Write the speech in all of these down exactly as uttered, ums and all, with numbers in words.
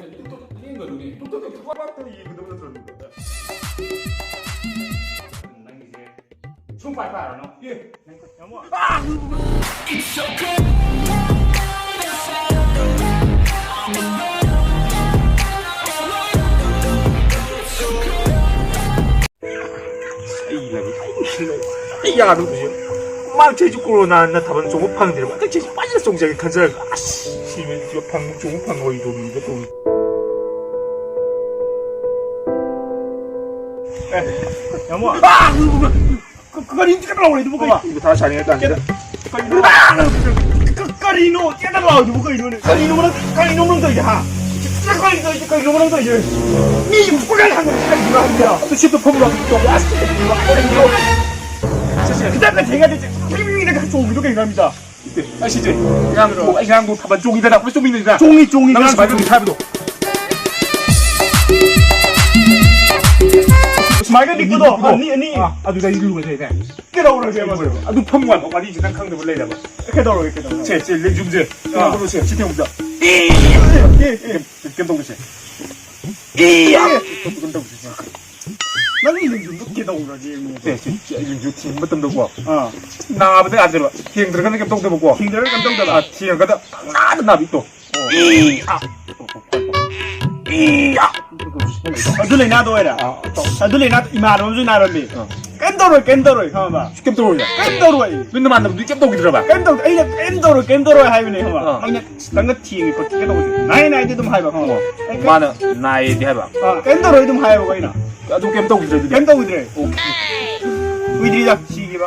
ꯂꯦꯡꯒꯅꯨꯅꯦ꯫ ꯅꯪꯒꯤꯁꯦ ꯁꯨꯝ ꯄꯥꯏ ꯄꯥꯏꯔꯅꯨ꯫ ꯑꯦ꯫ ꯑꯩ ꯂꯥꯏꯕꯛ ꯊꯤ꯫ ꯑꯩ ꯌꯥꯗꯕꯁꯦ꯫ ꯃꯃꯥꯡ ꯆꯍꯤꯁꯨ ꯀꯣꯔꯣꯅꯥꯅ ꯊꯥꯕꯜ ꯆꯣꯡꯕ ꯐꯪꯗ꯭ꯔꯦꯕ꯫ ꯍꯟꯗꯛ ꯆꯍꯤꯁꯨ ꯐꯖꯅ ꯆꯣꯡꯖꯒꯦ ꯈꯟꯖꯔꯒ꯫ ꯑꯁ! ꯁꯤ ꯐꯪ-, ꯆꯣꯡꯕ ꯐꯪꯉꯣꯏꯗꯧꯔꯤꯕ ꯇꯧꯔꯤ꯫ ꯑꯦ, ꯌꯥꯝꯕ꯫ ꯑꯥ! ꯀ-, ꯀꯔꯤ ꯀꯩꯅꯣ ꯂꯥꯎꯔꯤꯗꯨꯕꯨ ꯀꯩꯅꯣ? ꯃꯊꯥ ꯁꯥꯔꯤꯉꯩ ꯀꯥꯟꯁꯤꯗ꯫ ꯀꯔꯤꯅꯣ? ꯀ-, ꯀꯔꯤꯅꯣ? ꯆꯦꯟꯗ ꯂꯥꯎꯔꯤꯗꯨꯕꯨ ꯀꯔꯤꯅꯣꯅꯦ? ꯀꯔꯤꯅꯣ ꯅꯪ, ꯀꯔꯤꯅꯣ ꯅꯪ ꯇꯧꯔꯤꯁꯦ, ꯍꯥ? ꯅꯪ ꯀꯔꯤ ꯇꯧꯔꯤꯁꯦ? ꯀꯔꯤꯅꯣ ꯅꯪ ꯇꯧꯔꯤꯁꯦ? ꯃꯤ ꯄꯪꯍꯥꯏ ꯍꯥꯏꯅꯕꯁꯦ ꯀꯔꯤꯒꯤꯅꯣ ꯍꯥꯏꯕꯅꯤꯗ? ꯑꯗꯨ ꯁꯤꯠꯇ ꯐꯝꯃꯨ ꯂꯥꯎ, ꯇꯧ꯫ ꯑꯁ, ꯀꯔꯤꯅꯣ? ꯁꯦ, ꯁꯦ, ꯈꯤꯇꯪꯒ ꯊꯦꯡꯉꯗꯤ ꯆꯦ-, ꯃꯤꯅ ꯈꯔ ꯆꯣꯡꯉꯤꯗꯣ ꯀꯩꯅꯣ ꯍꯥꯏꯕꯅꯤꯗ? ꯅꯠꯇꯦ, ꯑꯩ ꯁꯤꯁꯦ, ꯑꯉꯥꯡꯗꯣ, ꯑꯩ ꯑꯉꯥꯡꯗꯣ ꯊꯥꯕꯜ ꯆꯣꯡꯉꯤꯗꯅ, ꯑꯩꯈꯣꯏ ꯆꯣꯡꯃꯤꯟꯅꯩꯗꯅ? ꯆꯣꯡꯉꯤ, ꯆꯣꯡꯉꯤ, ꯅꯪ ꯉꯔꯥꯡ ꯁꯨꯃꯥꯏꯅ ꯆꯣꯡꯉꯤ꯫ ꯇꯧꯅꯤ ꯍꯥꯏꯕꯗꯣ? ꯁꯨꯃꯥꯏꯅ ꯅꯤꯛꯄꯗꯣ? ꯑꯅꯤ, ꯑꯅꯤ꯫ ꯑꯥ, ꯑꯗꯨꯗ ꯑꯩ ꯂꯨꯒꯗꯣꯏꯅꯦ꯫ ꯀꯩꯗꯧꯔꯒꯦꯕ? ꯑꯗꯨ ꯐꯝꯃꯨ ꯍꯥꯏꯕ, ꯋꯥꯔꯤꯁꯦ ꯅꯪ ꯈꯪꯗꯕ ꯂꯩꯔꯕ? ꯀꯩꯗꯧꯔꯒꯦ, ꯀꯩꯗꯧꯔꯒꯦ? ꯁꯦ, ꯁꯦ, ꯂꯦꯡꯖꯨꯝꯁꯦ꯫ ꯑꯥ꯫ ꯀꯩꯅꯣ ꯇꯧꯁꯦ, ꯁꯤ ꯊꯦꯡꯕꯗ꯫ ꯑꯦ, ꯑꯦ, ꯑꯦ꯫ ꯀꯩꯅꯣ ꯇꯧꯁꯦ꯫ ꯑꯦ꯫ ꯀꯩꯅꯣ ꯇꯧꯁꯦ꯫ ꯅꯪꯒꯤ ꯂꯦꯡꯖꯨꯝꯗꯣ ꯀꯩꯗꯧꯔꯒꯦ? ꯁꯦ, ꯁꯦ, ꯁꯦ, ꯑꯩ ꯂꯦꯡꯖꯨꯝ ꯊꯦꯡꯕ ꯃꯇꯝꯗꯀꯣ꯫ ꯑꯥ꯫ ꯅꯥꯕꯗ ꯌꯥꯗꯦꯕ꯫ ꯊꯦꯡꯗ꯭ꯔꯒꯅ ꯀꯩꯝ ꯇꯧꯗꯕꯀꯣ꯫ ꯊꯦꯡꯗ꯭ꯔꯒꯅ ꯀꯩꯝ ꯇꯧꯗꯕ꯫ ꯑꯥ, ꯊꯦꯡꯉꯒꯗ ꯄꯪꯅꯥꯗ ꯅꯥꯕꯤꯗꯣ꯫ ꯑꯣ꯫ ꯏ! ꯑꯥ! ꯏ! ꯑꯥ! ꯑꯗꯨ ꯂꯥꯏꯅꯥꯗꯣ ꯑꯣꯏꯔꯦ? ꯑꯥ, ꯇꯧ꯫ ꯑꯗꯨ ꯂꯥꯏꯅꯥꯗꯣ ꯏꯃꯥꯟꯅꯕ ꯑꯃꯁꯨ ꯅꯥꯔꯝꯃꯤ꯫ ꯑꯥ꯫ ꯀꯩꯝ ꯇꯧꯔꯣꯏ, ꯀꯩꯝ ꯇꯧꯔꯣꯏ, ꯈꯪꯉꯕ? ꯀꯩꯝ ꯇꯧꯔꯣꯏ? ꯀꯩꯝ ꯇꯧꯔꯣꯏ꯫ ꯅꯣꯏ ꯅꯃꯥꯟꯅꯕꯗꯨꯗꯤ ꯀꯩꯝ ꯇꯧꯈꯤꯗ꯭ꯔꯕ? ꯀꯩꯝ ꯇꯧꯗꯦ꯫ ꯑꯩꯅ ꯀꯩꯝ ꯇꯧꯔꯣꯏ, ꯀꯩꯝ ꯇꯧꯔꯣꯏ ꯍꯥꯏꯕꯅꯦ, ꯈꯪꯉꯕ? ꯑꯥ꯫ ꯑꯩꯅ ꯈꯤꯇꯪꯒ ꯊꯦꯡꯉꯦ ꯈꯣꯠꯀꯦ ꯇꯧꯕꯁꯦ꯫ ꯅꯥꯏ, ꯅꯥꯏꯗꯤ ꯑꯗꯨꯝ ꯍꯥꯏꯕ, ꯈꯪꯉꯕ? ꯑꯣ꯫ ꯑꯩ ꯀꯩꯝ ꯃꯥꯅ ꯅꯥꯏꯌꯦꯗꯤ ꯍꯥꯏꯕ? ꯑꯥ, ꯀꯩꯝ ꯇꯧꯔꯣꯏ ꯑꯗꯨꯝ ꯍꯥꯏꯌꯦꯕꯀꯣ ꯑꯩꯅ꯫ ꯑꯗꯨ ꯀꯩꯝ ꯇꯧꯈꯤꯗ꯭ꯔꯦ ꯑꯗꯨꯗꯤ? ꯀꯩꯝ ꯇꯧꯈꯤꯗ꯭ꯔꯦ꯫ ꯑꯣ꯫ ꯀꯨꯏꯗ꯭ꯔꯤꯗ, ꯁꯤꯈꯤꯕ꯫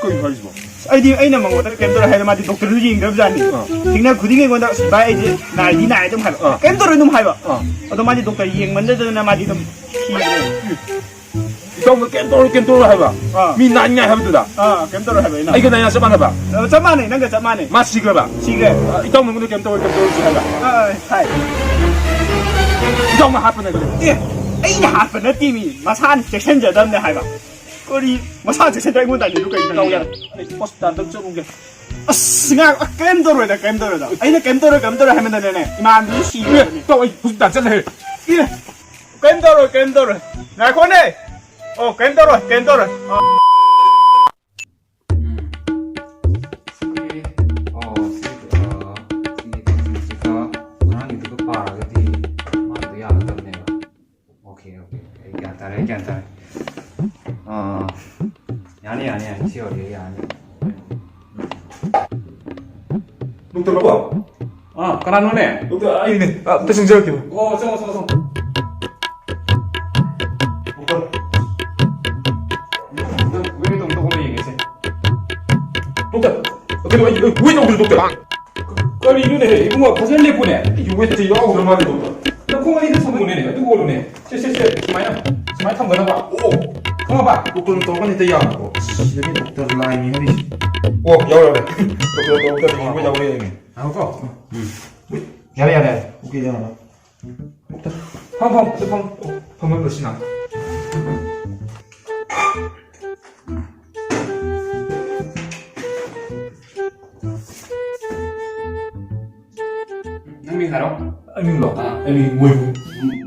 ꯀꯩꯅꯣ ꯍꯥꯏꯁꯤꯕꯣ? ꯑꯩꯗꯤ ꯑꯩꯅ ꯃꯉꯣꯟꯗ ꯀꯩꯝ ꯇꯧꯔꯣꯏ ꯍꯥꯏꯗ ꯃꯥꯗꯤ ꯗꯣꯛꯇꯔꯗꯨ ꯌꯦꯡꯗ꯭ꯔꯕꯖꯥꯠꯅꯤ꯫ ꯑꯥ꯫ ꯊꯦꯡꯅ ꯈꯨꯗꯤꯡꯒꯤ ꯑꯩꯉꯣꯟꯗ, "ꯑꯁ, ꯚꯥꯏ, ꯑꯩꯁꯦ ꯅꯥꯏꯗꯤ ꯅꯥꯏ" ꯑꯗꯨꯝ ꯍꯥꯏꯕ꯫ ꯑꯥ꯫ ꯀꯩꯝ ꯇꯧꯔꯣꯏ ꯑꯗꯨꯝ ꯍꯥꯏꯕ꯫ ꯑꯥ꯫ ꯑꯗꯣ ꯃꯥꯗꯤ ꯗꯣꯛꯇꯔ ꯌꯦꯡꯃꯟꯗꯗꯅ ꯃꯥꯗꯤ ꯑꯗꯨꯝ ꯊꯤꯈ꯭ꯔꯦ꯫ ꯏꯇꯥꯎꯅ ꯀꯩꯝ ꯇꯧꯔꯣꯏ, ꯀꯩꯝ ꯇꯧꯔꯣꯏ ꯍꯥꯏꯕ? ꯑꯥ꯫ ꯃꯤ ꯅꯥꯅꯤꯡꯉꯥꯏ ꯍꯥꯏꯕꯗꯨꯗ? ꯑꯥ, ꯀꯩꯝ ꯇꯧꯔꯣꯏ ꯍꯥꯏꯕ ꯑꯩꯅ꯫ ꯑꯩꯒ ꯅꯥꯏꯅ ꯆꯞ ꯃꯥꯟꯅꯕ? ꯑ, ꯆꯞ ꯃꯥꯟꯅꯩ, ꯅꯪꯒ ꯆꯞ ꯃꯥꯟꯅꯩ꯫ ꯃꯥ ꯁꯤꯈ꯭ꯔꯕ? ꯁꯤꯈ꯭ꯔꯦ꯫ ꯑ, ꯏꯇꯥꯎ ꯅꯪꯉꯣꯟꯗ ꯀꯩꯝ ꯇꯧꯔꯣꯏ, ꯀꯩꯝ ꯇꯧꯔꯣꯏ ꯍꯥꯏꯕ? ꯑꯥ, ꯑꯥ, ꯍꯥꯏ꯫ ꯏꯇꯥꯎꯅ ꯍꯥꯠꯄ ꯅꯠꯇ꯭ꯔꯣ? ꯑꯦ, ꯑꯩꯅ ꯍꯥꯠꯄ ꯅꯠꯇꯦ ꯃꯤ, ꯃꯁꯥꯅ ꯆꯦꯛꯁꯤꯟꯖꯗꯕꯅꯦ ꯍꯥꯏꯕ꯫ ꯀꯔꯤ? ꯃꯁꯥ ꯆꯦꯛꯁꯤꯟꯗ꯭ꯔ ꯑꯩꯉꯣꯟꯗ ꯇꯥꯏꯅꯩꯗꯨ ꯀꯩꯒꯤꯅꯣ? ꯏꯇꯥꯎ ꯌꯥꯔꯦ, ꯑꯩ ꯍꯣꯁꯄꯤꯇꯥꯜꯗ ꯆꯠꯂꯨꯒꯦ꯫ ꯑꯁ, ꯉꯥꯏꯈꯣ, ꯑ, ꯀꯔꯤꯝ ꯇꯧꯔꯣꯏꯗ, ꯀꯔꯤꯝ ꯇꯧꯔꯣꯏꯗ꯫ ꯑꯩꯅ ꯀꯔꯤꯝ ꯇꯧꯔꯣꯏ, ꯀꯔꯤꯝ ꯇꯧꯔꯣꯏ ꯍꯥꯏꯃꯟꯗꯅꯅꯦ, ꯏꯃꯥꯟꯅꯕꯤꯁꯨ ꯁꯤꯈ꯭ꯔꯕꯅꯤ꯫ ꯇꯧ, ꯑꯩ ꯍꯧꯖꯤꯛ ꯇꯥꯟ ꯆꯠꯂꯦ꯫ ꯏ, ꯀꯔꯤꯝ ꯇꯧꯔꯣꯏ, ꯀꯔꯤꯝ ꯇꯧꯔꯣꯏ꯫ ꯉꯥꯏꯈꯣꯅꯦ꯫ ꯑꯣ, ꯀꯔꯤꯝ ꯇꯧꯔꯣꯏ, ꯀꯔꯤꯝ ꯇꯧꯔꯣꯏ꯫ ꯑꯣ꯫ ꯎꯝ꯫ ꯁꯤ, ꯑꯣ, ꯁꯤ, ꯑ, ꯁꯤꯒꯤ ꯇꯦꯛꯅꯤꯛꯁꯤꯒ ꯉꯔꯥꯡꯒꯤꯗꯨꯒ ꯄꯥꯔꯒꯗꯤ ꯃꯥꯒꯤꯗꯣ ꯌꯥꯒꯗꯕꯅꯦꯕ꯫ Okay, okay. ꯑꯩ ꯒ꯭ꯌꯥꯟ ꯇꯥꯔꯦ, ꯑꯩ ꯒ꯭ꯌꯥꯟ ꯇꯥꯔꯦ꯫ ꯑꯥ, ꯌꯥꯅꯤ, ꯌꯥꯅꯤ, ꯌꯥꯅꯤ꯫ ꯁꯤ ꯑꯣꯏꯔꯗꯤ ꯌꯥꯅꯤ꯫ ꯗꯣꯛꯇꯔ ꯕꯥꯕꯨ? ꯑꯥ, ꯀꯅꯥꯅꯣꯅꯦ? ꯗꯣꯛꯇꯔ, ꯑꯩꯅꯦ꯫ ꯑꯥ, ꯑꯝꯇ ꯆꯪꯖꯔꯛꯀꯦ꯫ ꯑꯣ, ꯆꯪꯉꯣ, ꯆꯪꯉꯣ, ꯆꯪꯉꯣ꯫ ꯗꯣꯛꯇꯔ꯫ ꯗꯣꯛꯇꯔ, ꯋꯦꯠ ꯑꯝꯇ ꯍꯣꯠꯅ ꯌꯦꯡꯒꯦꯁꯦ꯫ ꯗꯣꯛꯇꯔ, ꯀꯩꯅꯣ, ꯑꯩ, ꯑꯩ, ꯋꯦꯠ ꯇꯧꯗ꯭ꯔꯤ, ꯗꯣꯛꯇꯔ꯫ ꯀꯔꯤꯅꯣꯅꯦ, ꯏꯕꯨꯡꯉꯣ, ꯐꯖꯅ ꯂꯦꯞꯄꯨꯅꯦ꯫ ꯑꯩꯒꯤ ꯋꯦꯠꯁꯦ ꯌꯥꯎꯗ꯭ꯔ ꯃꯥꯜꯂꯦ, ꯗꯣꯛꯇꯔ꯫ ꯅꯈꯣꯡ ꯑꯅꯤꯗ ꯊꯝꯃꯨꯅꯦ, ꯑꯗꯨ ꯑꯣꯜꯂꯨꯅꯦ꯫ ꯁꯦ, ꯁꯦ, ꯁꯦ, ꯁꯨꯃꯥꯏꯅ, ꯁꯨꯃꯥꯏꯅ ꯊꯝꯒꯗꯕ꯫ ꯑꯣ꯫ ꯈꯪꯉꯕ? ꯗꯣꯛꯇꯔꯅ ꯇꯧꯔꯒ ꯍꯦꯛꯇ ꯌꯥꯕꯀꯣ꯫ ꯑꯁ, ꯁꯤꯗꯗꯤ ꯗꯣꯛꯇꯔ ꯂꯥꯏꯅꯤ ꯍꯥꯏꯔꯤꯁꯦ꯫ ꯑꯣ, ꯌꯥꯎꯔꯦ, ꯌꯥꯎꯔꯦ꯫ ꯗꯣꯛꯇꯔꯅ ꯇꯧꯔꯒ ꯌꯥꯎꯔꯦ, ꯌꯥꯎꯔꯦ꯫ ꯉꯥꯏꯈꯣꯀꯣ꯫ ꯎꯝ꯫ ꯌꯥꯔꯦ, ꯌꯥꯔꯦ, ꯌꯥꯔꯦ꯫ ꯑꯣꯀꯦ, ꯌꯥꯔꯦ꯫ ꯗꯣꯛꯇꯔ꯫ ꯐꯝ, ꯐꯝ, ꯐꯝ, ꯐꯝ꯫ ꯐꯝꯍꯜꯂꯣ, ꯁꯤꯅ꯫ ꯅꯪ ꯃꯤꯡ ꯍꯥꯏꯔꯣ꯫ ꯑꯩ ꯃꯤꯡꯂꯣ? ꯑꯥ꯫ ꯑꯩ ꯃꯤꯡ ꯃꯣꯏꯕꯨꯡ꯫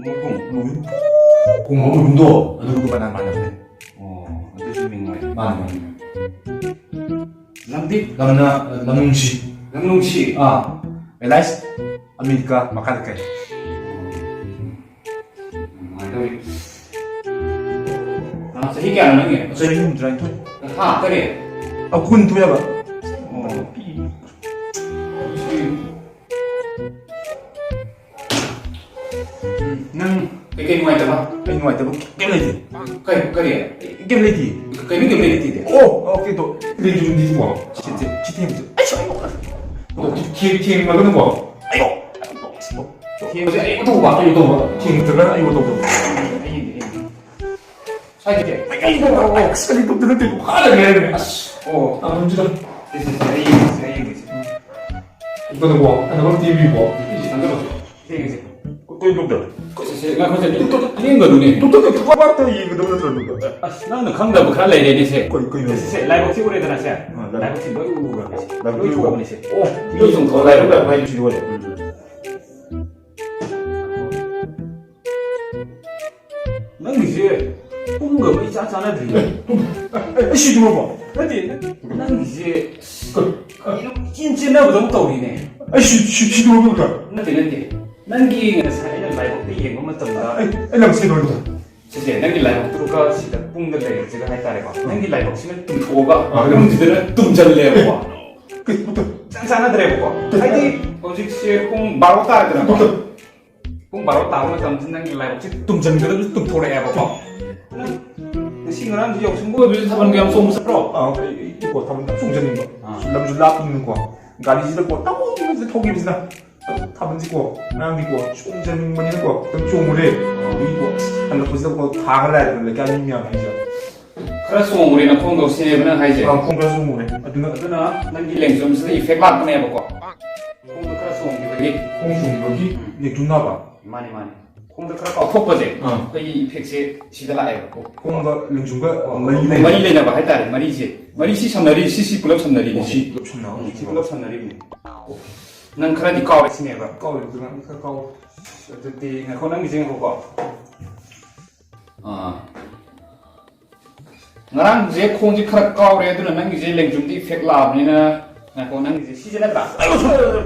ꯃꯣꯏꯕꯨꯡ? ꯃꯣꯏꯕꯨꯡ꯫ ꯀꯨꯝꯕ ꯃꯣꯏꯕꯨꯡꯗꯣ ꯑꯗꯨꯒ ꯃꯅꯥ ꯃꯥꯟꯅꯕꯅꯦ꯫ ꯑꯣ, ꯑꯗꯨꯁꯨ ꯃꯤꯡ ꯑꯣꯏ꯫ ꯃꯥꯅꯦ, ꯃꯥꯅꯦ꯫ ꯂꯝꯗꯤ? ꯂꯝꯅ, ꯑ, ꯂꯝꯅꯨꯡꯁꯤ꯫ ꯂꯝꯅꯨꯡꯁꯤ? ꯑꯥ꯫ ꯑꯦꯂꯥꯏꯁ ꯑꯃꯦꯔꯤꯀꯥ ꯃꯈꯥꯗ ꯀꯩ? ꯅꯨꯡꯉꯥꯏꯗꯧꯔꯤ꯫ ꯑ, ꯆꯍꯤ ꯀꯌꯥꯅꯣ ꯅꯪꯒꯤ? ꯆꯍꯤ ꯍꯨꯝꯐꯨꯇꯔꯥꯅꯤꯊꯣꯏ꯫ ꯍꯥ, ꯀꯔꯤ? ꯑ, ꯀꯨꯟ ꯊꯣꯛꯑꯦꯕ꯫ ꯑꯣ꯫ ꯎꯝ, ꯅꯪ ꯀꯩꯀꯩ ꯅꯨꯡꯉꯥꯏꯇꯕ? ꯑꯩ ꯅꯨꯡꯉꯥꯏꯇꯕ ꯀꯩꯝ ꯂꯩꯇꯦ꯫ ꯀꯩ, ꯀꯔꯤ? ꯀꯩꯝ ꯂꯩꯇꯦ꯫ ꯀꯩꯅꯣ ꯀꯩꯝ ꯂꯩꯇꯦꯗꯤ? ꯑꯣ, ꯑꯣꯀꯦ, ꯇꯣ꯫ ꯂꯩꯇ꯭ꯔꯤꯗꯨꯗꯤ ꯀꯣ꯫ ꯁꯤ, ꯁꯤ, ꯁꯤ ꯊꯦꯡꯕꯁꯦ꯫ ꯑꯩꯁꯨ, ꯑꯩꯌꯣ꯫ ꯑꯣ, ꯊꯦꯡ-, ꯊꯦꯡꯉꯒꯅꯀꯣ꯫ ꯑꯩꯌꯣ꯫ ꯊꯦꯡꯕꯁꯦ ꯑꯩ ꯇꯧꯕ, ꯑꯩ ꯇꯧꯕ꯫ ꯊꯦꯡꯗ꯭ꯔꯒꯅ ꯑꯩ ꯇꯧꯕ꯫ ꯑꯩ ꯌꯦꯡꯒꯦ, ꯑꯩ ꯌꯦꯡꯒꯦ꯫ ꯁ꯭ꯋꯥꯏꯗꯒꯤ? ꯑꯩ, ꯑꯩ ꯇꯧꯕ꯫ ꯑꯁ, ꯀꯔꯤ ꯇꯧꯗꯣꯏꯅꯣ? ꯇꯦꯡꯀꯣꯠ ꯈꯥꯗ ꯂꯩꯔꯝꯃꯦ꯫ ꯑꯁ꯫ ꯑꯣ꯫ ꯇꯥꯃꯣꯁꯤꯗ꯫ ꯁꯦ, ꯁꯦ, ꯁꯦ, ꯑꯩ ꯌꯦꯡꯒꯦ, ꯑꯩ ꯌꯦꯡꯒꯦ꯫ ꯀꯩꯅꯣꯀꯣ, ꯑꯅꯧꯕ ꯇꯤ ꯚꯤꯀꯣ꯫ ꯁꯤ ꯊꯥꯡꯒꯠꯂꯣ꯫ ꯁꯤ ꯌꯦꯡꯒꯦ, ꯁꯦ꯫ ꯀꯩꯅꯣ ꯗꯣꯛꯇꯔ? ꯁꯦ, ꯁꯦ, ꯉꯥꯏꯈꯣ, ꯁꯦ, ꯗꯣꯛꯇꯔ, ꯂꯦꯡꯒꯅꯨꯅꯦ꯫ ꯗꯣꯛꯇꯔ, ꯀꯩ ꯊꯕꯛ ꯑꯝꯇ ꯌꯦꯡꯒꯗꯕ ꯅꯠꯇ꯭ꯔꯣ, ꯗꯣꯛꯇꯔ? ꯑꯁ, ꯅꯪꯅ ꯈꯪꯗꯕ ꯈꯔ ꯂꯩꯔꯦꯅꯦ, ꯁꯦ꯫ ꯀꯩ, ꯀꯩꯅꯣ? ꯁꯦ, ꯁꯦ, ꯁꯦ, ꯂꯥꯏꯕꯛꯁꯤ ꯎꯔꯦꯗꯅ, ꯁꯦ? ꯑꯥ, ꯂꯥꯏꯕꯛ꯫ ꯂꯥꯏꯕꯛꯁꯤ ꯂꯣꯏ ꯎꯔꯕꯅꯦ, ꯁꯦ꯫ ꯂꯥꯏꯕꯛ ꯂꯣꯏ ꯎꯔꯕꯅꯦ, ꯁꯦ꯫ ꯑꯣ, ꯂꯣꯏ ꯆꯨꯝꯊꯣꯛꯑꯣ, ꯂꯥꯏꯕꯛ, ꯂꯥꯏꯕꯛ ꯍꯥꯏꯕꯁꯤꯗꯤ ꯑꯣꯏꯔꯦ꯫ ꯎꯝ꯫ ꯅꯪꯒꯤꯁꯦ ꯄꯨꯡꯒ ꯑꯃ ꯏꯆꯥ ꯆꯥꯟꯅꯗ꯭ꯔꯤꯅꯦ꯫ ꯑꯦ, ꯑꯩ ꯁꯤꯗꯨꯔꯕꯣ? ꯅꯠꯇꯦ, ꯅꯪꯒꯤꯁꯦ ꯀꯩꯅꯣ ꯏꯆꯦꯟ ꯆꯦꯟꯅꯕꯗꯧꯅ ꯇꯧꯔꯤꯅꯦ꯫ ꯑꯩ ꯁꯤ, ꯁꯤ, ꯁꯤꯗꯨꯔꯕꯣ, ꯗꯣꯛꯇꯔ? ꯅꯠꯇꯦ, ꯅꯠꯇꯦ꯫ ꯅꯪꯒꯤ ꯉꯁꯥꯏ ꯑꯩꯅ ꯂꯥꯏꯕꯛꯇ ꯌꯦꯡꯕ ꯃꯇꯝꯗ ꯑꯩ, ꯑꯩ ꯂꯥꯏꯕꯛ ꯁꯤꯗꯨꯔꯕꯣ, ꯗꯣꯛꯇꯔ? ꯁꯤꯁꯦ, ꯅꯪꯒꯤ ꯂꯥꯏꯕꯛꯇꯨꯒ ꯁꯤꯗ ꯄꯨꯡꯗ ꯂꯩꯔꯤꯁꯤꯒ ꯍꯥꯏꯇꯥꯔꯦꯀꯣ꯫ ꯅꯪꯒꯤ ꯂꯥꯏꯕꯛꯁꯤꯅ ꯇꯨꯝꯊꯣꯛꯑꯒ ꯑꯥ, ꯃꯅꯨꯡꯁꯤꯗꯅ ꯇꯨꯝꯁꯤꯜꯂꯦꯕꯀꯣ꯫ ꯀꯩ, ꯗꯣꯛꯇꯔ? ꯏꯆꯥꯟ ꯆꯥꯟꯅꯗ꯭ꯔꯦꯕꯀꯣ꯫ ꯍꯥꯏꯗꯤ ꯍꯧꯖꯤꯛꯁꯦ ꯄꯨꯡ ꯕꯥꯔꯣ ꯇꯥꯔꯦꯗꯅꯀꯣ꯫ ꯗꯣꯛꯇꯔ꯫ ꯄꯨꯡ ꯕꯥꯔꯣ ꯇꯥꯕ ꯃꯇꯝꯁꯤ ꯅꯪꯒꯤ ꯂꯥꯏꯕꯛꯁꯤ ꯇꯨꯝꯁꯤꯟꯒꯗꯕꯁꯨ ꯇꯨꯝꯊꯣꯔꯛꯑꯦꯕꯀꯣ꯫ ꯉꯁꯤ ꯉꯔꯥꯡꯁꯤ ꯌꯥꯎꯁꯪꯒ ꯑꯣꯏꯕꯁꯤ ꯊꯥꯕꯜꯒ ꯌꯥꯝ ꯆꯣꯡꯕ ꯆꯠꯄ꯭ꯔꯣ? ꯑꯥ, ꯑꯩ, ꯑꯩ, ꯑꯩꯀꯣ ꯊꯥꯕꯜ ꯌꯥꯝ ꯆꯣꯡꯖꯅꯤꯡꯕ꯫ ꯑꯥ꯫ ꯂꯝꯁꯨ ꯂꯥꯞꯄꯅꯤꯅꯀꯣ꯫ ꯒꯥꯔꯤꯁꯤꯗꯀꯣ ꯇꯧꯕꯁꯤꯗ ꯊꯧꯈꯤꯕꯁꯤꯅ꯫ ꯑꯗꯨ ꯊꯥꯕꯜꯁꯤꯀꯣ ꯉꯔꯥꯡꯗꯤꯀꯣ ꯆꯣꯡꯖꯅꯤꯡꯕꯅꯤꯅꯀꯣ ꯑꯗꯨꯝ ꯆꯣꯡꯉꯨꯔꯦ꯫ ꯑꯥ꯫ ꯑꯗꯨꯒꯤꯀꯣ ꯍꯜꯂꯛꯄꯁꯤꯗꯀꯣ ꯊꯥꯈ꯭ꯔ ꯂꯥꯛꯑꯦ ꯂꯩꯀꯥꯏ ꯃꯤ ꯃꯌꯥꯝ ꯍꯥꯏꯁꯦ꯫ ꯈꯔ ꯆꯣꯡꯉꯨꯔꯦ ꯅꯈꯣꯡꯗꯣ ꯁꯤꯅꯦꯕ ꯅꯪ ꯍꯥꯏꯁꯦ? ꯑꯥ, ꯈꯣꯡ ꯈꯔ ꯆꯣꯡꯉꯨꯔꯦ꯫ ꯑꯗꯨꯅ ꯑꯗꯨꯅ ꯅꯪꯒꯤ ꯂꯦꯡꯖꯨꯝꯁꯤꯗ effect ꯂꯥꯛꯄꯅꯦꯕꯀꯣ꯫ ꯈꯣꯡꯗꯣ ꯈꯔ ꯆꯣꯡꯈꯤꯕꯒꯤ꯫ ꯈꯣꯡ ꯆꯣꯡꯈꯤꯕꯒꯤ ꯎꯝ꯫ ꯅꯦꯛꯇꯨꯝ ꯅꯥꯕ? ꯃꯥꯅꯤ, ꯃꯥꯅꯤ꯫ ꯈꯣꯡꯗ ꯈꯔ ꯀꯥꯎꯊꯣꯛꯄꯁꯦ ꯑꯥ꯫ ꯑꯩꯈꯣꯏꯒꯤ effectꯁꯦ ꯁꯤꯗ ꯂꯥꯛꯑꯦꯕꯀꯣ꯫ ꯈꯣꯡꯒ ꯂꯦꯡꯖꯨꯝꯒ ꯑꯣ, ꯃꯔꯤ ꯂꯩꯅꯕ꯫ ꯃꯔꯤ ꯂꯩꯅꯕ ꯍꯥꯏꯇꯥꯔꯦ, ꯃꯔꯤꯁꯦ꯫ ꯃꯔꯤꯁꯤ ꯁꯝꯅꯔꯤ, ꯁꯤꯁꯤ ꯄꯨꯂꯞ ꯁꯝꯅꯔꯤꯅꯦ꯫ ꯑꯣ, ꯁꯤ ꯄꯨꯂꯞ ꯁꯝꯅꯕ꯫ ꯎꯝ, ꯁꯤ ꯄꯨꯂꯞ ꯁꯝꯅꯔꯤꯕꯅꯦ꯫ ꯅꯪ ꯈꯔꯗꯤ ꯀꯥꯎꯔꯦ ꯁꯤꯅꯦꯕ? ꯀꯥꯎꯔꯦ, ꯑꯗꯨꯅ ꯈꯔ ꯀꯥꯎꯔꯦ꯫ ꯑꯗꯨꯗꯤ ꯉꯥꯏꯈꯣ, ꯅꯪꯒꯤꯁꯦ ꯉꯥꯏꯈꯣꯀꯣ꯫ ꯑꯥ꯫ ꯉꯔꯥꯡꯁꯦ ꯈꯣꯡꯁꯦ ꯈꯔ ꯀꯥꯎꯔꯦ, ꯑꯗꯨꯅ ꯅꯪꯒꯤꯁꯦ ꯂꯦꯡꯖꯨꯝꯗ effect ꯂꯥꯛꯑꯕꯅꯤꯅ, ꯉꯥꯏꯈꯣ, ꯅꯪꯒꯤꯁꯦ ꯁꯤꯁꯦ ꯅꯠꯇ꯭ꯔꯥ? ꯑꯩ ꯋꯥꯈꯜ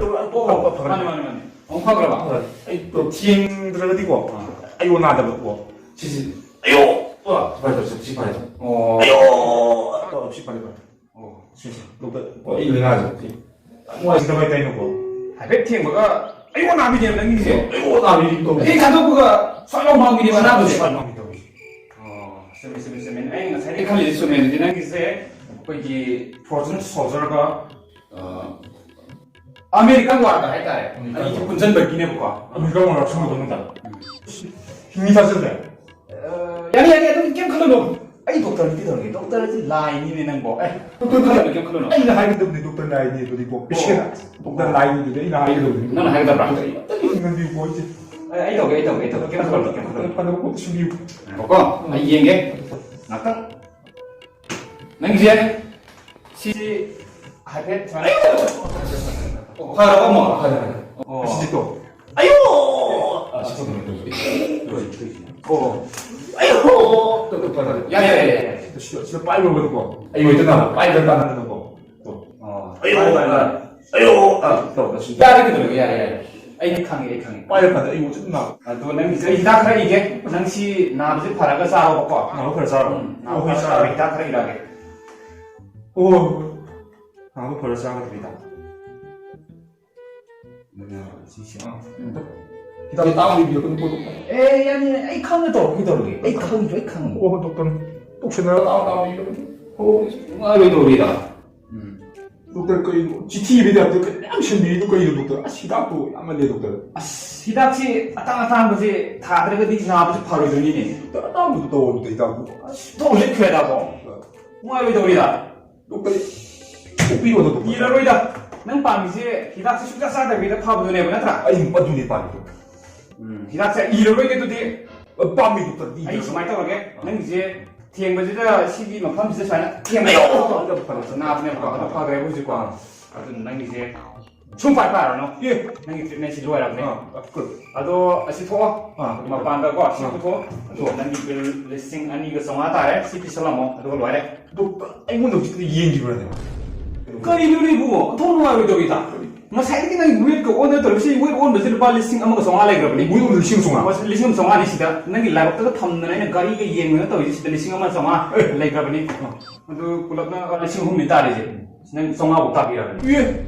ꯑꯣ, ꯐꯒꯠꯂꯦ꯫ ꯃꯥꯅꯦ, ꯃꯥꯅꯦ, ꯃꯥꯅꯦ꯫ ꯑꯃꯨꯛ ꯐꯈ꯭ꯔꯕ? ꯐꯒꯠꯂꯦ꯫ ꯑꯩ ꯊꯦꯡꯗ꯭ꯔꯒꯗꯤꯀꯣ, ꯑꯥ꯫ ꯑꯩ ꯑꯣ ꯅꯥꯗꯕꯀꯣ꯫ ꯁꯤꯁꯦ, ꯑꯌꯣ! ꯑꯥ, ꯁꯨꯃꯥꯏꯅ ꯇꯧꯔꯦ, ꯁꯤ ꯐꯔꯦ꯫ ꯑꯣ꯫ ꯑꯌꯣ! ꯇꯧꯔꯦ, ꯁꯤ ꯐꯔꯦ, ꯐꯔꯦ꯫ ꯑꯣ꯫ ꯁꯤ, ꯁꯤ, ꯗꯣꯛꯇꯔ, ꯑꯣ, ꯑꯩ ꯂꯥꯏꯅꯥꯁꯦ ꯁꯤ ꯌꯥꯝ ꯅꯨꯡꯉꯥꯏꯖꯗꯕ ꯍꯥꯏꯇꯥꯔꯦꯅꯦꯀꯣ꯫ ꯍꯥꯏꯐꯦꯠ ꯊꯦꯡꯕꯒ ꯑꯩ ꯑꯣ ꯅꯥꯕꯤꯅꯦꯕ ꯅꯪꯒꯤꯁꯦ꯫ ꯑꯩ ꯑꯣ ꯅꯥꯕꯤ ꯇꯧꯔꯦ꯫ ꯍꯦꯛ ꯊꯥꯗꯣꯛꯄꯒ ꯁ꯭ꯋꯥꯏ ꯂꯥꯎ ꯃꯥꯡꯕꯤꯅꯦꯕ ꯑꯅꯥꯕꯁꯦ꯫ ꯁ꯭ꯋꯥꯏ ꯃꯥꯡꯕꯤ ꯇꯧꯔꯦ꯫ ꯑꯣ, ꯆꯨꯝꯃꯦ, ꯆꯨꯝꯃꯦ, ꯆꯨꯝꯃꯦ꯫ ꯑꯩꯅ ꯉꯁꯥꯏꯗꯒꯤ ꯈꯜꯂꯤꯁꯦ ꯆꯨꯝꯃꯦ꯫ ꯑꯗꯨꯗꯤ ꯅꯪꯒꯤꯁꯦ ꯑꯩꯈꯣꯏꯒꯤ Frozen Shoulderꯒ, ꯑ, American Warꯒ ꯍꯥꯏꯇꯥꯔꯦ꯫ American War꯫ ꯑꯅꯤꯁꯦ ꯄꯨꯟꯁꯤꯟꯕꯒꯤꯅꯦꯕꯀꯣ꯫ American War ꯁꯨꯝꯕꯗꯣ ꯅꯠꯇꯕ꯫ ꯎꯝ꯫ ꯍꯤꯡꯉꯤ ꯊꯥꯖꯗ꯭ꯔꯦ꯫ ꯑ, ꯌꯥꯅꯤ, ꯌꯥꯅꯤ, ꯑꯗꯨꯝ ꯀꯩꯝ ꯈꯜꯂꯨꯅꯨ꯫ ꯑꯩ ꯗꯣꯛꯇꯔꯅꯤ ꯀꯩꯗꯧꯔꯒꯦ? ꯗꯣꯛꯇꯔꯁꯤ ꯂꯥꯏꯅꯤꯅꯦ ꯅꯪꯕꯣ꯫ ꯑꯦ, ꯀꯩꯝ ꯈꯜꯂꯨꯅꯨ, ꯀꯩꯝ ꯈꯜꯂꯨꯅꯨ꯫ ꯑꯩꯅ ꯍꯥꯏꯒꯗꯕꯅꯤ ꯗꯣꯛꯇꯔ ꯂꯥꯏꯅꯤ ꯑꯗꯨꯗꯤꯀꯣ꯫ ꯑꯣ꯫ Patient, ꯗꯣꯛꯇꯔ ꯂꯥꯏꯅꯤ ꯑꯗꯨꯗꯤ ꯑꯩꯅ ꯍꯥꯏꯒꯗꯕꯅꯤ꯫ ꯅꯪꯅ ꯍꯥꯏꯒꯗꯕ꯭ꯔꯥ? ꯑꯝꯇ ꯉꯟꯕꯤꯌꯨꯀꯣ ꯑꯩꯁꯦ꯫ ꯑꯩ ꯑꯩ ꯇꯧꯒꯦ, ꯑꯩ ꯇꯧꯒꯦ, ꯑꯩ ꯇꯧꯒꯦ꯫ ꯀꯩꯝ ꯈꯜꯂꯨꯅꯨ, ꯀꯩꯝ ꯈꯜꯂꯨꯅꯨ꯫ ꯐꯅꯕ ꯄꯣꯠꯇ ꯁꯤꯟꯕꯤꯌꯨ꯫ ꯉꯥꯏꯈꯣꯀꯣ, ꯑꯩ ꯌꯦꯡꯒꯦ꯫ ꯉꯥꯛꯇꯪ꯫ ꯅꯪꯒꯤꯁꯦ ꯁꯤꯁꯤ ꯍꯥꯏꯐꯦꯠ ꯁꯨꯃꯥꯏꯅ꯫ ꯐꯔꯕ ꯑꯃꯨꯛ? ꯐꯔꯦ, ꯐꯔꯦ꯫ ꯑꯣ꯫ ꯑꯁꯤꯗꯤ ꯇꯣ꯫ ꯑꯌꯣ! ꯑꯥ, ꯁꯤ ꯇꯧꯗꯣꯏꯅꯦ, ꯇꯧꯗꯣꯏꯅꯦ꯫ ꯇꯧꯗꯣꯏꯅꯦ, ꯇꯧꯗꯣꯏꯅꯦ꯫ ꯑꯣ꯫ ꯑꯌꯣ! ꯇꯧ, ꯇꯧ, ꯐꯔꯦ, ꯐꯔꯦ꯫ ꯌꯥꯔꯦ, ꯌꯥꯔꯦ, ꯌꯥꯔꯦ, ꯌꯥꯔꯦ꯫ ꯁꯤꯗ, ꯁꯤꯗ, ꯁꯤꯗ ꯄꯥꯏꯔꯨꯔꯒꯅꯨꯀꯣ꯫ ꯑꯩ ꯑꯣꯏꯗꯅ ꯄꯥꯏꯗ꯭ꯔ ꯀꯥꯟꯗꯅꯀꯣ꯫ ꯇꯣ꯫ ꯑꯣ꯫ ꯑꯌꯣ! ꯄꯥꯏꯔꯦ, ꯄꯥꯏꯔꯦ꯫ ꯑꯌꯣ! ꯑꯥ, ꯇꯧ, ꯇꯧ, ꯁꯤ꯫ ꯌꯥꯔꯦ, ꯀꯩꯗꯧꯔꯒꯦ? ꯌꯥꯔꯦ, ꯌꯥꯔꯦ꯫ ꯑꯩꯗꯤ ꯈꯪꯉꯦ, ꯑꯩ ꯈꯪꯉꯦ꯫ ꯄꯥꯏꯔꯦ, ꯐꯔꯦ, ꯑꯩ ꯃꯨꯛ ꯆꯨꯝ ꯅꯥꯕ꯫ ꯑꯗꯣ ꯅꯪꯒꯤꯁꯦ ꯑꯩ ꯍꯤꯗꯥꯛ ꯈꯔ ꯏꯒꯦ꯫ ꯅꯪ ꯁꯤ ꯅꯥꯕꯁꯦ ꯐꯔꯒ ꯆꯥꯔꯣꯕꯀꯣ꯫ ꯅꯥꯕ ꯐꯔ ꯆꯥꯔꯣ? ꯎꯝ, ꯅꯥꯕ ꯑꯣ, ꯍꯣꯏ, ꯐꯔ ꯆꯥꯔꯣ꯫ ꯆꯥꯔꯣ, ꯍꯤꯗꯥꯛ ꯈꯔ ꯏꯔꯛꯑꯒꯦ꯫ ꯑꯣ, ꯅꯥꯕ ꯐꯔ ꯆꯥꯒꯗꯕ ꯍꯤꯗꯥꯛ꯫ ꯁꯤꯁꯦ, ꯑꯥ, ꯎꯝ꯫ ꯍꯤꯗꯥꯛ ꯇꯥꯡꯅ ꯏꯕꯤꯔꯛꯀꯅꯨꯀꯣ, ꯗꯣꯛꯇꯔ꯫ ꯑꯦ, ꯌꯥꯅꯤ, ꯌꯥꯅꯤ꯫ ꯑꯩ ꯈꯪꯅ ꯇꯧꯔꯛꯀꯦ, ꯇꯧꯔꯒꯦ꯫ ꯑꯩ ꯈꯪꯗ꯭ꯔꯣ, ꯑꯩ ꯈꯪꯉꯤ꯫ ꯑꯣ, ꯗꯣꯛꯇꯔ, ꯇꯣꯛꯁꯤꯟꯅꯔ ꯇꯥꯡꯅ ꯇꯥꯡꯅ ꯏꯕꯤꯔꯛꯀꯅꯨ꯫ ꯑꯣ, ꯅꯨꯡꯉꯥꯏꯔꯣꯏꯗꯧꯔꯤꯗ꯫ ꯎꯝ꯫ ꯗꯣꯛꯇꯔ, ꯀꯩꯅꯣ ꯆꯤꯊꯤ ꯏꯕꯩ ꯇꯥꯏꯞꯇ ꯀꯩꯅꯣ ꯃꯌꯥꯝ ꯁꯤꯟꯕꯤꯔꯤꯗꯣ ꯀꯩꯅꯣ ꯗꯣꯛꯇꯔ? ꯑꯁ, ꯍꯤꯗꯥꯛꯇꯣ ꯌꯥꯝꯃꯜꯂꯦ ꯗꯣꯛꯇꯔ꯫ ꯑꯁ, ꯍꯤꯗꯥꯛꯁꯤ ꯑꯇꯥꯡ ꯑꯇꯥꯡꯕꯁꯦ ꯊꯥꯗ꯭ꯔꯒꯗꯤ ꯅꯥꯕꯁꯨ ꯐꯔꯣꯏꯗꯣꯏꯅꯤꯅꯦ꯫ ꯗꯣꯛꯇꯔ ꯑꯇꯥꯡꯕꯗꯣ ꯇꯧꯋꯣ ꯗꯣꯛꯇꯔ, ꯍꯤꯗꯥꯛꯇꯣ꯫ ꯑꯁ, ꯊꯣꯛ ꯂꯤꯛꯈ꯭ꯔꯦꯗꯀꯣ꯫ ꯑ꯫ ꯅꯨꯡꯉꯥꯏꯔꯣꯏꯗꯧꯔꯤꯗ꯫ ꯗꯣꯛꯇꯔ, ꯀꯣꯛꯄꯤꯌꯣ ꯗꯣꯛꯇꯔ꯫ ꯏꯔꯔꯣꯏꯗ꯫ ꯅꯪ ꯄꯥꯝꯃꯤꯁꯦ ꯍꯤꯗꯥꯛꯁꯦ ꯁꯨꯡꯆꯥ ꯆꯥꯗꯕꯤꯗ ꯐꯕꯗꯨꯅꯦꯕ, ꯅꯠꯇ꯭ꯔꯥ? ꯑꯩ ꯑꯗꯨꯅꯦ ꯄꯥꯝꯃꯤ ꯗꯣꯛꯇꯔ꯫ ꯎꯝ, ꯍꯤꯗꯥꯛꯁꯦ ꯏꯔꯔꯣꯏꯒꯦ ꯑꯗꯨꯗꯤ꯫ ꯑ, ꯄꯥꯝꯃꯤ ꯗꯣꯛꯇꯔ, ꯑꯩ ꯏꯔꯔꯣꯏ꯫ ꯁꯨꯃꯥꯏꯅ ꯇꯧꯔꯒꯦ꯫ ꯑ꯫ ꯅꯪꯒꯤꯁꯦ ꯊꯦꯡꯕꯁꯤꯗ ꯁꯤꯒꯤ ꯃꯐꯝꯁꯤꯗ ꯁꯨꯃꯥꯏꯅ ꯊꯦꯡꯕ ꯑꯌꯣ! ꯌꯥꯎꯔꯕ ꯅꯥꯕꯅꯦꯕꯀꯣ, ꯑꯗꯨ ꯐꯈ꯭ꯔꯦꯕ ꯍꯧꯖꯤꯛꯀꯣ꯫ ꯑꯗꯨꯅ ꯅꯪꯒꯤꯁꯦ ꯁꯨꯝ ꯄꯥꯏ ꯄꯥꯏꯔꯅꯨ꯫ ꯑꯦ! ꯅꯪꯒꯤ treatment ꯁꯤ ꯂꯣꯏꯔꯕꯅꯦ꯫ ꯑꯥ, ꯑ, ꯀꯨꯜ꯫ ꯑꯗꯣ ꯑꯁꯤ ꯊꯣꯛꯑꯣ꯫ ꯑꯥ꯫ ꯃꯄꯥꯟꯗꯀꯣ, ꯁꯤ ꯑꯥ꯫ ꯄꯨꯊꯣꯛꯑꯣ꯫ ꯑꯗꯣ ꯅꯪꯒꯤ bill ꯂꯤꯁꯤꯡ ꯑꯅꯤꯒ ꯆꯥꯝꯃꯉꯥ ꯇꯥꯔꯦ꯫ ꯁꯤ ꯄꯤꯁꯜꯂꯝꯃꯣ, ꯑꯗꯨꯒ ꯂꯣꯏꯔꯦ꯫ ꯗꯣꯛꯇꯔ, ꯑꯩꯉꯣꯟꯗ ꯍꯧꯖꯤꯛꯇ ꯌꯦꯡꯈꯤꯕ꯭ꯔꯅꯦ? ꯀꯔꯤꯅꯣꯅꯦ ꯏꯕꯨꯡꯉꯣ? ꯑꯣꯟꯊꯣꯛ ꯅꯨꯡꯉꯥꯏꯔꯣꯏꯗꯧꯔꯤꯗ꯫ ꯉꯁꯥꯏꯗꯒꯤ ꯅꯪ weight ꯀ ꯑꯣꯟꯗ ꯇꯧꯔꯤꯕꯁꯤ, weight ꯑꯣꯟꯕꯁꯤ ꯂꯨꯄꯥ ꯂꯤꯁꯤꯡ ꯑꯃꯒ ꯆꯥꯝꯃꯉꯥ ꯂꯩꯈ꯭ꯔꯕꯅꯤ꯫ Weight ꯑꯣꯟꯕ ꯂꯤꯁꯤꯡ ꯆꯥꯝꯃꯉꯥ? ꯍꯣꯏ, ꯂꯤꯁꯤꯡ ꯑꯃ ꯆꯥꯝꯃꯉꯥꯅꯤ ꯁꯤꯗ꯫ ꯅꯪꯒꯤ ꯂꯥꯏꯕꯛꯇꯒ ꯊꯝꯗꯅ ꯑꯩꯅ ꯒꯥꯔꯤꯒ ꯌꯦꯡꯗꯅ ꯇꯧꯔꯤꯁꯤ ꯁꯤꯗ ꯂꯤꯁꯤꯡ ꯑꯃ ꯆꯥꯝꯃꯉꯥ ꯑꯦ꯫ ꯂꯩꯈ꯭ꯔꯕꯅꯤ꯫ ꯑꯗꯨ ꯄꯨꯂꯞꯅ ꯂꯤꯁꯤꯡ ꯑꯍꯨꯝꯅꯤ ꯇꯥꯔꯤꯁꯦ꯫ ꯅꯪ ꯆꯥꯝꯃꯉꯥ ꯐꯥꯎ ꯇꯥꯕꯤꯔꯕꯅꯤ꯫ ꯑꯦ꯫